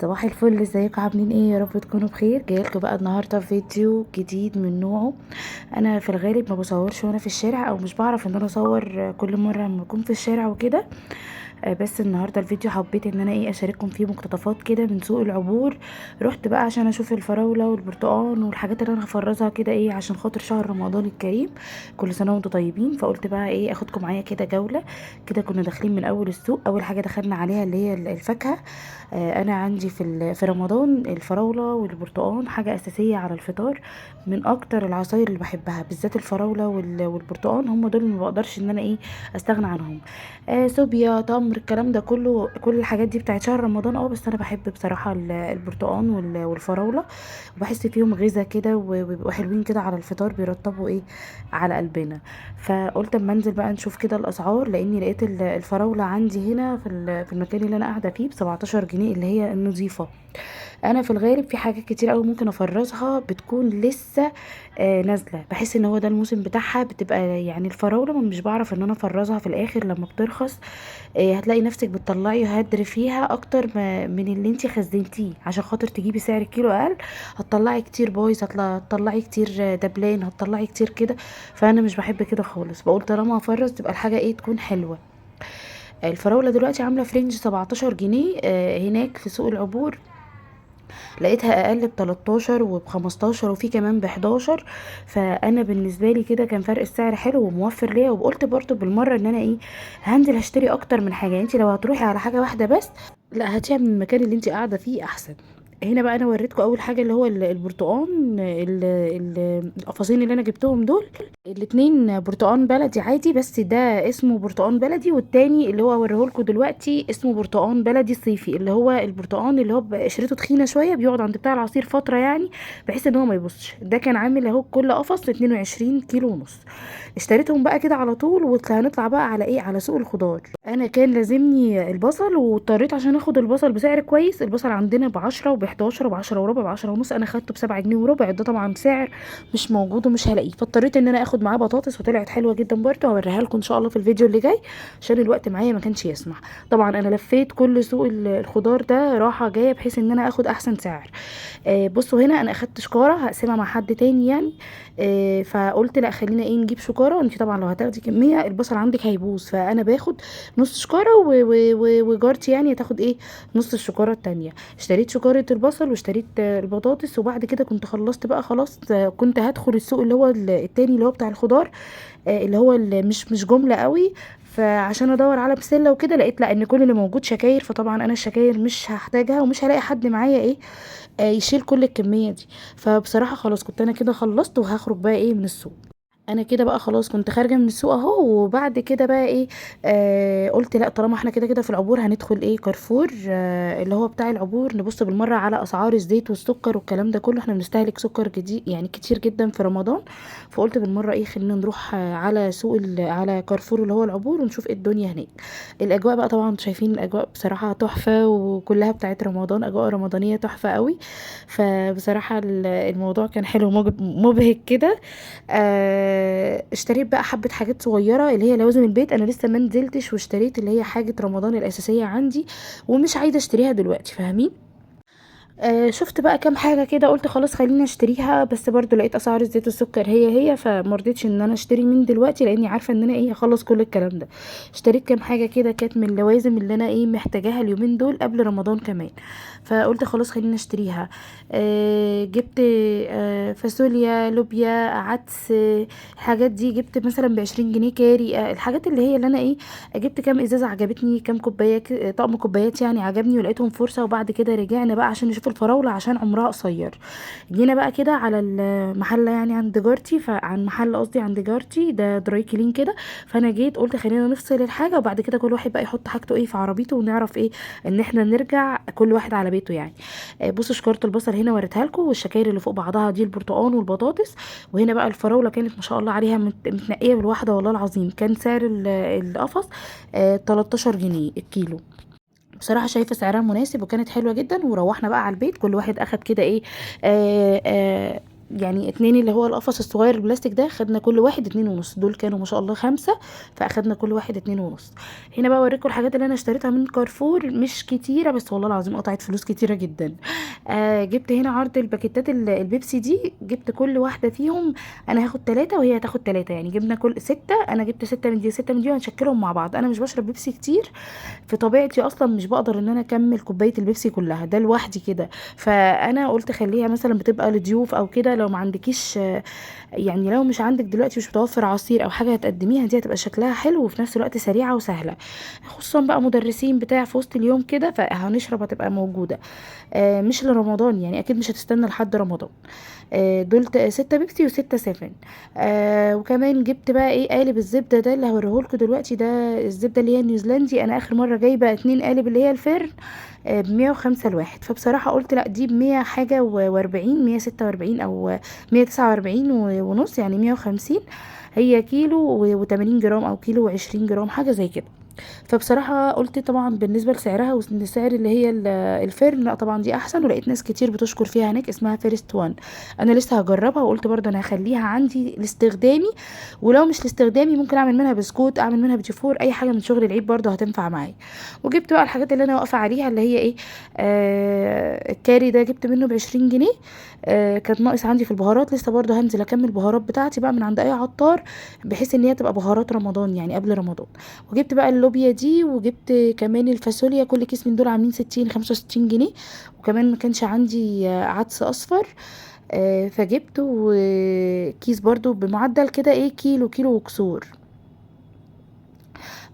صباح الفل، ازيكم؟ عاملين ايه؟ يا رب تكونوا بخير. جايلكوا بقى النهارده فيديو جديد من نوعه. انا في الغالب ما بصورش وانا في الشارع، او مش بعرف ان انا اصور كل مرة لما اكون في الشارع وكده. بس النهارده الفيديو حبيت ان انا اشارككم فيه مقتطفات كده من سوق العبور. رحت بقى عشان اشوف الفراوله والبرتقال والحاجات اللي انا هفرزها كده عشان خاطر شهر رمضان الكريم. كل سنة وانتم طيبين. فقلت بقى اخدكم معايا كده جولة كده. كنا داخلين من اول السوق، اول حاجة دخلنا عليها اللي هي الفاكهة. انا عندي في رمضان الفراوله والبرتقال حاجة اساسية على الفطار، من اكتر العصاير اللي بحبها بالذات الفراوله والبرتقال، هم دول اللي ما بقدرش ان انا استغنى عنهم. صوبيا، تمر، الكلام ده كله، كل الحاجات دي بتاعت شهر رمضان. بس انا بحب بصراحة البرتقال والفراوله، وبحس فيهم غذاء كده وبيبقوا حلوين كده على الفطار، بيرطبوا على قلبنا. فقلت اما انزل بقى نشوف كده الاسعار، لاني لقيت الفراوله عندي هنا في المكان اللي انا قاعدة فيه ب17 جنيه اللي هي النظيفة. انا في الغالب في حاجات كتير قوي ممكن افرزها بتكون لسه نازله، بحس ان هو ده الموسم بتاعها، بتبقى الفراوله مش بعرف ان انا افرزها في الاخر لما بترخص. هتلاقي نفسك بتطلعي هدر فيها اكتر من اللي انتي خزنتيه عشان خاطر تجيبي سعر الكيلو اقل. هتطلعي كتير بايظ، هتطلعي كتير دبلان، هتطلعي كتير كده. فانا مش بحب كده خالص، بقول طالما هفرز تبقى الحاجة تكون حلوة. الفراوله دلوقتي عامله في رينج 17 جنيه، هناك في سوق العبور لقيتها اقل بتلتاشر وبخمستاشر وفي كمان بحداشر. فانا بالنسبة لي كده كان فرق السعر حلو وموفر ليا، وقلت برضو بالمرة ان انا هنزل هشتري اكتر من حاجة. انت لو هتروحي على حاجة واحدة بس لا، هاتيها من المكان اللي انت قاعدة فيه احسن. هنا بقى انا وريتكم اول حاجة اللي هو البرتقان، القفصين اللي انا جبتهم دول الاتنين برتقان بلدي عادي، بس ده اسمه برتقان بلدي، والتاني اللي هو اوريهولكوا دلوقتي اسمه برتقان بلدي صيفي، اللي هو البرتقان اللي هو قشرته تخينة شوية، بيقعد عند بتاع العصير فترة بحيث ان هو ما يبصش. ده كان عامل اهو كل قفص 22 كيلو ونص. اشتريتهم بقى كده على طول، وهنطلع بقى على ايه، على سوق الخضار. انا كان لازمني البصل، واضطريت عشان اخد البصل بسعر كويس. البصل عندنا ب10 وبحداشر وبعشرة وربع وبعشرة ونص، انا خدته بسبعة جنيه وربع، ده طبعا سعر مش موجود ومش هلاقيه، فاضطريت ان انا اخد معاه بطاطس، وطلعت حلوة جدا برده، هوريها لكم ان شاء الله في الفيديو اللي جاي عشان الوقت معايا ما كانش يسمح. طبعا انا لفيت كل سوق الخضار ده راحة جاية بحيث ان انا اخد احسن سعر. بصوا هنا انا اخدت شكاره هقسمها مع حد تاني فقلت لا خلينا نجيب شكاره. انت طبعا لو هتاخدي كمية البصل عندك هيبوظ، فانا باخد نص شكاره وجارتي هتاخد نص الشكاره التانية. اشتريت شكاره البصل واشتريت البطاطس، وبعد كده كنت خلصت بقى خلاص. كنت هدخل السوق اللي هو التاني اللي هو بتاع الخضار، اللي هو مش جملة قوي، فعشان ادور على بسلة وكده لقيت لا ان كل اللي موجود شكاير، فطبعا انا الشكاير مش هحتاجها ومش هلاقي حد معايا يشيل كل الكمية دي. فبصراحة خلاص كنت انا كده خلصت وهخرج بقى من السوق. انا كده بقى خلاص كنت خارجه من السوق اهو. وبعد كده بقى قلت لا طالما احنا كده كده في العبور هندخل كارفور، اللي هو بتاع العبور، نبص بالمرة على اسعار الزيت والسكر والكلام ده كله. احنا بنستهلك سكر جديد كتير جدا في رمضان، فقلت بالمرة خلينا نروح، على سوق على كارفور اللي هو العبور ونشوف ايه الدنيا هناك. الاجواء بقى طبعا شايفين الاجواء بصراحة تحفة، وكلها بتاعت رمضان، اجواء رمضانيه تحفة قوي. فبصراحة الموضوع كان حلو مبهج كده. اشتريت بقى حبة حاجات صغيرة اللي هي لوازم البيت، انا لسه ما نزلتش واشتريت اللي هي حاجة رمضان الاساسية عندي ومش عايزة اشتريها دلوقتي، فاهمين؟ شفت بقى كام حاجة كده قلت خلاص خليني اشتريها، بس برضو لقيت اسعار الزيت والسكر هي هي، فمرضتش ان انا اشتري من دلوقتي لاني عارفة ان انا هخلص كل الكلام ده. اشتريت كام حاجة كده كانت من اللوازم اللي انا محتاجاها اليومين دول قبل رمضان كمان، فقلت خلاص خليني اشتريها. جبت، فاصوليا، لوبيا، عدس، الحاجات دي. جبت مثلا ب20 جنيه كاري، الحاجات اللي هي اللي انا جبت كام ازازة عجبتني، كام كوباية طقم كوبايات عجبني ولقيتهم فرصة. وبعد كده رجعنا بقى عشان نشوف الفراولة عشان عمرها قصير. جينا بقى كده على المحل عند جارتي، فعن محل قصدي عند جارتي ده دراي كلين كده، فانا جيت قلت خلينا نفصل الحاجة وبعد كده كل واحد بقى يحط حاجته في عربيته، ونعرف ان احنا نرجع كل واحد على بيته. بصوا شكاره البصل هنا وريتها لكم، والشكاير اللي فوق بعضها دي البرتقان والبطاطس. وهنا بقى الفراوله كانت ما شاء الله عليها متنقيه بالواحده والله العظيم. كان سعر القفص، 13 جنيه الكيلو. بصراحة شايفة سعرها مناسب وكانت حلوة جدا. وروحنا بقى على البيت كل واحد اخد كده ايه، يعني 2 اللي هو القفص الصغير البلاستيك ده، خدنا كل واحد 2.5، دول كانوا ما شاء الله 5، فاخدنا كل واحد 2.5. هنا بقى اوريكم الحاجات اللي انا اشتريتها من كارفور، مش كتيرة بس والله العظيم قطعت فلوس كتيرة جدا. جبت هنا عرض الباكيتات البيبسي دي، جبت كل واحدة فيهم انا هاخد 3 وهي هتاخد 3، يعني جبنا كل 6، انا جبت 6 من دي 6 من دي، وهنشكلهم مع بعض. انا مش بشرب بيبسي كتير في طبيعتي اصلا، مش بقدر ان انا اكمل كوباية البيبسي كلها ده لوحدي كده، فانا قلت خليها مثلا بتبقى لضيوف او كده، لو ما عندكيش يعني لو مش عندك دلوقتي مش متوفر عصير او حاجة هتقدميها، دي هتبقى شكلها حلو وفي نفس الوقت سريعة وسهلة، خصوصا بقى مدرسين بتاع في وسط اليوم كده، فهنشرب هتبقى موجودة. مش لرمضان يعني، اكيد مش هتستنى لحد رمضان. دول 6 بيبسي و6 سفن. وكمان جبت بقى ايه قالب الزبدة ده اللي هوريهولكوا دلوقتي، ده الزبدة اللي هي النيوزيلندي. انا اخر مرة جايبه 2 قالب اللي هي الفرن، ب105 الواحد، فبصراحة قلت لا دي بمية حاجة واربعين، مية ستة واربعين او مية تسعة واربعين ونص، يعني 150، هي كيلو وتمانين جرام او كيلو وعشرين جرام حاجة زي كده. فبصراحة قلت طبعا بالنسبة لسعرها والسعر اللي هي الفرن، لا طبعا دي احسن، ولقيت ناس كتير بتشكر فيها هناك، اسمها فيرست وان. انا لسه هجربها، وقلت برضه انا هخليها عندي لاستخدامي، ولو مش لاستخدامي ممكن اعمل منها بسكوت، اعمل منها بتيفور، اي حاجة من شغل العيد برضه هتنفع معايا. وجبت بقى الحاجات اللي انا واقفة عليها اللي هي ايه، الكاري ده جبت منه ب20 جنيه، كانت ناقص عندي في البهارات، لسه برضه هنزل اكمل البهارات بتاعتي بقى من عند اي عطار، بحيث ان هي تبقى بهارات رمضان يعني قبل رمضان. وجبت بقى اللوبيا دي، وجبت كمان الفاصوليا، كل كيس من دول عاملين 60 65 جنيه. وكمان ما كانش عندي عدس اصفر، فجبته كيس برضو بمعدل كده ايه كيلو، كيلو وكسور.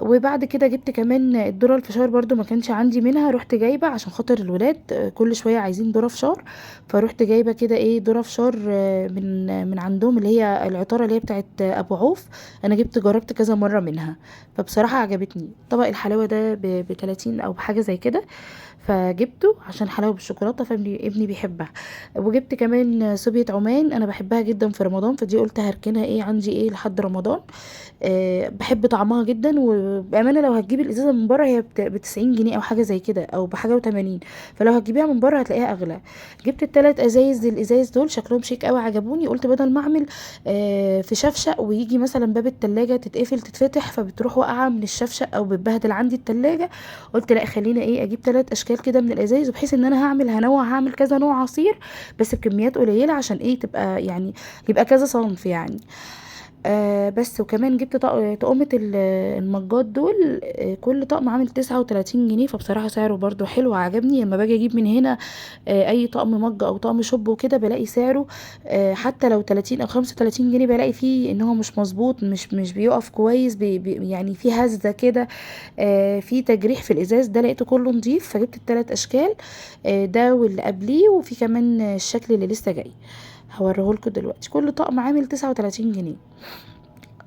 وبعد كده جبت كمان الذرة الفشار برضو ما كانش عندي منها، رحت جايبة عشان خاطر الولاد كل شوية عايزين ذرة فشار، فروحت جايبة كده ايه ذرة فشار من عندهم اللي هي العطارة اللي هي بتاعت ابو عوف. انا جربت كذا مرة منها فبصراحة عجبتني. طبق الحلاوة ده بتلاتين او بحاجة زي كده، فجبته عشان حلاوة بالشوكولاتة فابني ابني بيحبها. وجبت كمان صوبيا عمان، انا بحبها جدا في رمضان، فدي قلت هركنها ايه عندي ايه لحد رمضان. بحب طعمها جدا، وبامانه لو هتجيبي الازازه من بره هي ب90 جنيه او حاجة زي كده، او بحاجة وتمانين، فلو هتجيبيها من بره هتلاقيها اغلى. جبت التلات ازايز الازايز دول شكلهم شيك قوي عجبوني، قلت بدل ما اعمل في شفشق ويجي مثلا باب التلاجة تتقفل تتفتح فبتروح واقعه من الشفشق او بتبهدل عندي التلاجة، قلت لا خلينا ايه اجيب 3 اشكال كده من الازايز، وبحيث ان انا هعمل كذا نوع عصير بس بكميات قليله عشان ايه تبقى يعني يبقى كذا صنف يعني. بس. وكمان جبت طقمة المجات دول، كل طقم عامل 39 جنيه، فبصراحة سعره برضو حلو عجبني. لما باجي اجيب من هنا، اي طقم مج او طقم شوب وكده بلاقي سعره، حتى لو 30 او 35 جنيه بلاقي فيه ان هو مش مظبوط، مش بيقف كويس، يعني فيه هزة كده، فيه تجريح في الازاز. ده لقيته كله نضيف، فجبت التلات اشكال، ده واللي قبليه، وفي كمان الشكل اللي لسه جاي هوريهولكوا دلوقتي. كل طقم عامل 39 جنيه.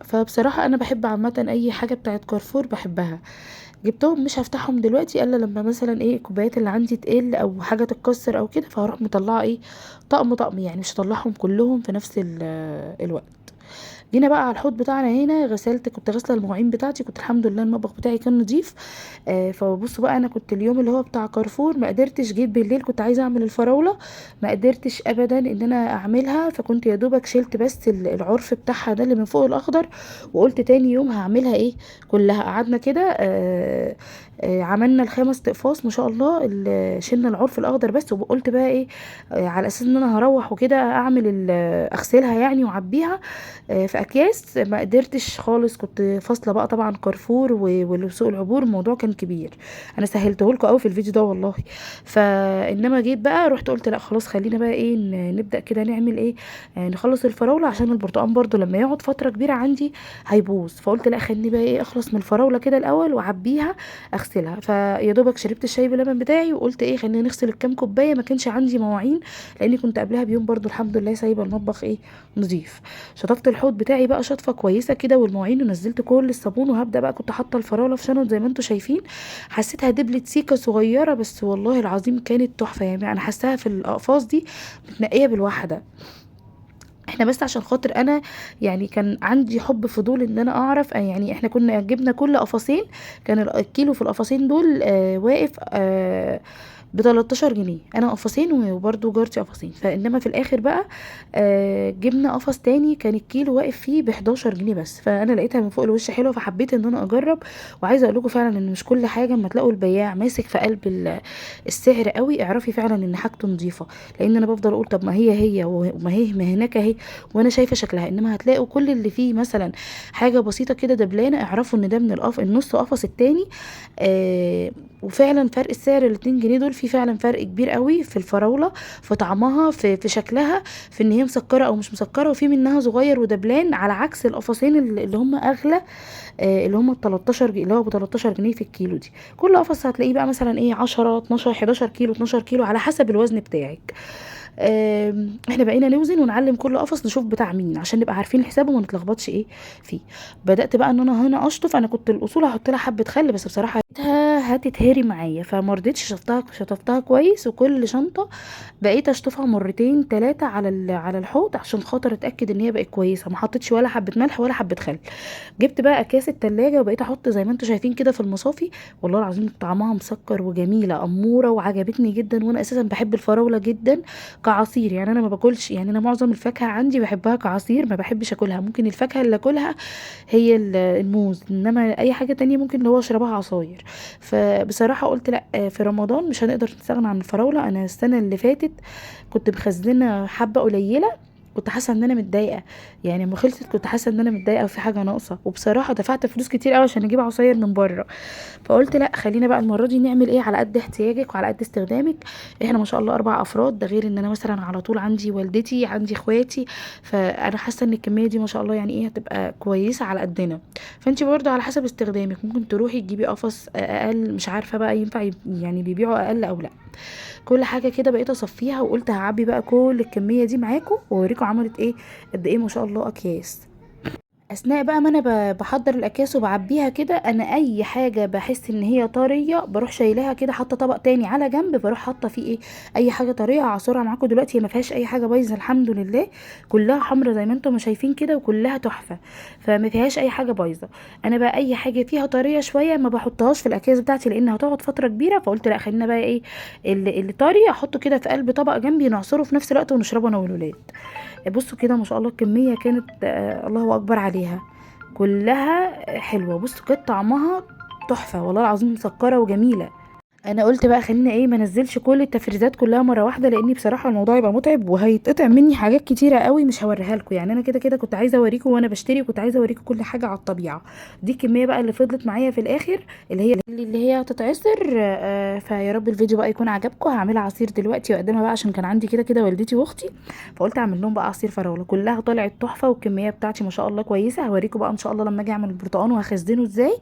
فبصراحة انا بحب عامة اي حاجة بتاعت كارفور بحبها. جبتهم مش هفتحهم دلوقتي الا لما مثلا ايه الكوبايات اللي عندي تقل او حاجة تتكسر او كده، فهروح مطلعة ايه طقم طقم، يعني مش هطلعهم كلهم في نفس الوقت. جينا بقى على الحوض بتاعنا هنا، كنت غاسله المواعين بتاعتي، كنت الحمد لله المطبخ بتاعي كان نظيف. فبصوا بقى انا كنت اليوم اللي هو بتاع كارفور ما قدرتش، جيت بالليل كنت عايزه اعمل الفراوله ما قدرتش ابدا ان انا اعملها، فكنت يا دوبك شلت بس العرف بتاعها ده اللي من فوق الاخضر، وقلت تاني يوم هعملها ايه كلها. قعدنا كده، عملنا الخمس تقفاص ما شاء الله، شلنا العرف الاخضر بس، وقلت بقى ايه، على اساس ان انا هروح وكده اعمل اغسلها يعني واعبيها، في اكياس. ما قدرتش خالص، كنت فاصلة بقى طبعا كارفور وسوق العبور، الموضوع كان كبير، انا سهلته لكم قوي في الفيديو ده والله. فانما جيت بقى رحت قلت لا خلاص خلينا بقى ايه نبدا كده نعمل ايه، نخلص الفراوله عشان البرتقان برضو لما يقعد فترة كبيرة عندي هيبوظ، فقلت لا خليني بقى ايه اخلص من الفراوله كده الاول واعبيها اغسلها. فيا دوبك شربت الشاي باللبن بتاعي وقلت ايه خلينا نغسل الكام كوباية، ما كانش عندي مواعين لاني كنت قبلها بيوم برضو الحمد لله سايبه المطبخ ايه نظيف. شطفت الحوض بتاعي بقى شطفه كويسة كده والمواعين، ونزلت كل الصابون، وهبدا بقى كنت حاطه الفراوله في شنط زي ما انتم شايفين، حسيتها دبلت سيكه صغيرة بس والله العظيم كانت تحفة، يعني انا حاساها في الاقفاص دي متنقيه بالواحده. احنا بس عشان خاطر انا يعني كان عندي حب فضول ان انا اعرف، يعني احنا كنا جبنا كل قفصين، كان الكيلو في القفصين دول، واقف، ب13 جنيه، انا قفصين وبرده جارتي قفصين. فانما في الاخر بقى جبنا قفص تاني كان الكيلو واقف فيه ب11 جنيه بس. فانا لقيتها من فوق الوش حلوة، فحبيت ان انا اجرب. وعايزه اقول لكم فعلا ان مش كل حاجة اما تلاقوا البياع ماسك في قلب السعر قوي اعرفي فعلا ان حاجته نظيفة، لان انا بفضل اقول طب ما هي هي وما هي ما هناك اهي وانا شايفه شكلها. انما هتلاقوا كل اللي فيه مثلا حاجة بسيطة كده دبلانه، اعرفوا ان ده من النص قفص التاني. وفعلا فرق السعر الاتنين جنيه دول في فعلا فرق كبير قوي في الفراوله، في طعمها، في شكلها، في ان هي مسكره او مش مسكره، وفي منها صغير ودبلان، على عكس القفصين اللي هم اغلى، اللي هم ال 13 جنيه، اللي هو ب 13 جنيه في الكيلو دي. كل قفص هتلاقيه بقى مثلا ايه 10 12 11 كيلو 12 كيلو على حسب الوزن بتاعك. احنا بقينا نوزن ونعلم كل قفص نشوف بتاع مين عشان نبقى عارفين الحساب وما نتلخبطش ايه فيه. بدات بقى ان انا هنا اشطف، انا كنت الاصول هحط لها حبه خل، بس بصراحة هتتهري معايا فما رضيتش، شطفتها كويس، وكل شنطه بقيت اشطفها مرتين ثلاثة على الحوض عشان خاطر اتاكد ان هي بقت كويسة. ما حطيتش ولا حبه ملح ولا حبه خل. جبت بقى اكياس التلاجة وبقيت احط زي ما انتم شايفين كده في المصافي، والله العظيم طعمها مسكر وجميلة اموره وعجبتني جدا. وانا اساسا بحب الفراوله جدا كعصير، يعني انا ما باكلش، يعني انا معظم الفاكهة عندي بحبها كعصير، ما بحبش اكلها. ممكن الفاكهة اللي اكلها هي الموز، انما اي حاجة تانية ممكن اللي هو اشربها عصاير. فبصراحة قلت لا، في رمضان مش هنقدر نستغنى عن الفراوله. انا السنة اللي فاتت كنت مخزنة حبه قليله، كنت حاسه ان انا متضايقة، يعني لما خلصت كنت حاسه ان انا متضايقة وفي حاجة ناقصه، وبصراحة دفعت فلوس كتير قوي عشان اجيب عصاير من بره. فقلت لا، خلينا بقى المرة دي نعمل ايه على قد احتياجك وعلى قد استخدامك. احنا ما شاء الله 4 افراد، ده غير ان انا مثلا على طول عندي والدتي عندي اخواتي، فانا حاسه ان الكمية دي ما شاء الله يعني ايه هتبقى كويسة على قدنا. فانت برضه على حسب استخدامك ممكن تروحي تجيبي قفص اقل، مش عارفه بقى ينفع يعني بيبيعوا اقل او لا. كل حاجة كده بقيت اصفيها، وقلت هعبي بقى كل الكمية دي معاكم واوريكم عملت ايه قد ايه ما شاء الله اكياس. اثناء بقى ما انا بحضر الاكياس وبعبيها كده، انا اي حاجة بحس ان هي طرية بروح شايلاها كده، حاطه طبق تاني على جنب بروح حاطه فيه ايه اي حاجة طرية اعصرها معاكم دلوقتي. هي ما فيهاش اي حاجة بايظة الحمد لله، كلها حمرا زي ما انتم شايفين كده وكلها تحفة، فما فيهاش اي حاجة بايظة. انا بقى اي حاجة فيها طرية شوية ما بحطهاش في الاكياس بتاعتي لان هتقعد فترة كبيرة، فقلت لا خلينا بقى ايه اللي طري احطه كده في قلب طبق جنبي نعصره في نفس الوقت ونشربه انا والولاد. بصوا كده ما شاء الله الكمية كانت الله اكبر عليها، كلها حلوة. بصوا كانت طعمها تحفة والله العظيم، مسكره وجميلة. انا قلت بقى خلينا ايه ما نزلش كل التفريزات كلها مرة واحدة، لاني بصراحة الموضوع يبقى متعب وهيتقطع مني حاجات كتيرة قوي مش هوريها لكم. يعني انا كده كده كنت عايزه اوريكم وانا بشتري، وكنت عايزه اوريكم كل حاجة على الطبيعة. دي الكمية بقى اللي فضلت معايا في الاخر اللي هي هتتعصر. فيا رب الفيديو بقى يكون عجبكم. هعملها عصير دلوقتي واقدمها بقى، عشان كان عندي كده كده والدتي واختي، فقلت اعمل لهم بقى عصير فراوله. كلها طلعت تحفة والكميه بتاعتي ما شاء الله كويسة. هوريكم بقى ان شاء الله لما اجي اعمل البرتقان وهخزنه ازاي.